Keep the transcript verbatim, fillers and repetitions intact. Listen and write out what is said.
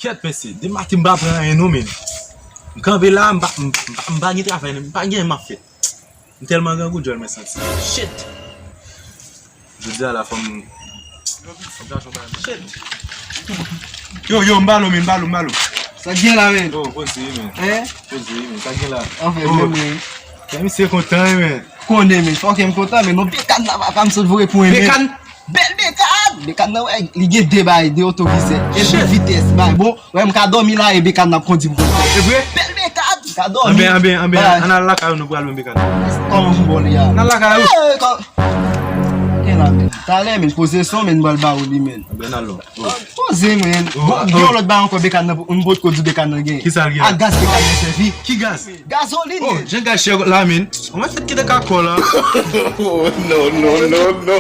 Kèt mesye, depi maten m pa pran anyen non men. M kanpe la, m pa, m, m pa, m pa gen travay, m pa gen anyen m ap fè. M tèlman grangou, djòl mwen santi. Shit! Jodi a la, fò m, fò m chache yon bagay. Shit! Yo, yo, m ba l, men, m ba l, m ba l. Sa k gen la, men? Oh, poze, men. Hein? Poze, men. Sa k gen la? Anfen, oh, men, men. Kè misye kontan, men. Konnen, men. Fòk m kontan, men. Non, Bekan la, papa, m sot voye pou mwen, men. Bekan? Bèl Bekan! Bekan nan, wè, li gen de bay, de otovizè. Shit! Vitès, bay. Bon, wè, m ka dòmi la, e Bekan nan ap kondi pou mwen. E vre? Bèl Bekan! M ka dòmi. Anben, anben, anben, bay. Ann al lakay ou, nou pral lwen Bekan. Kòman pou bò li a? Ann al lakay ou. Eh, kò-, gen la, men. Talè, men, poze son, men, m pral ba ou li, men. Anben, ann al lwen. Poze, men. Oh, bon, oh. Gen yon lòt bay ankò, Bekan nan, m potko di Bekan nan gen. Kisa l gen? A gaz Bekan nan sèvi. Ki gaz? Gazolin, oh, men. Jan gaz chè la, men. Mwen fèt kite kakò la. Oh, no, no, no, no.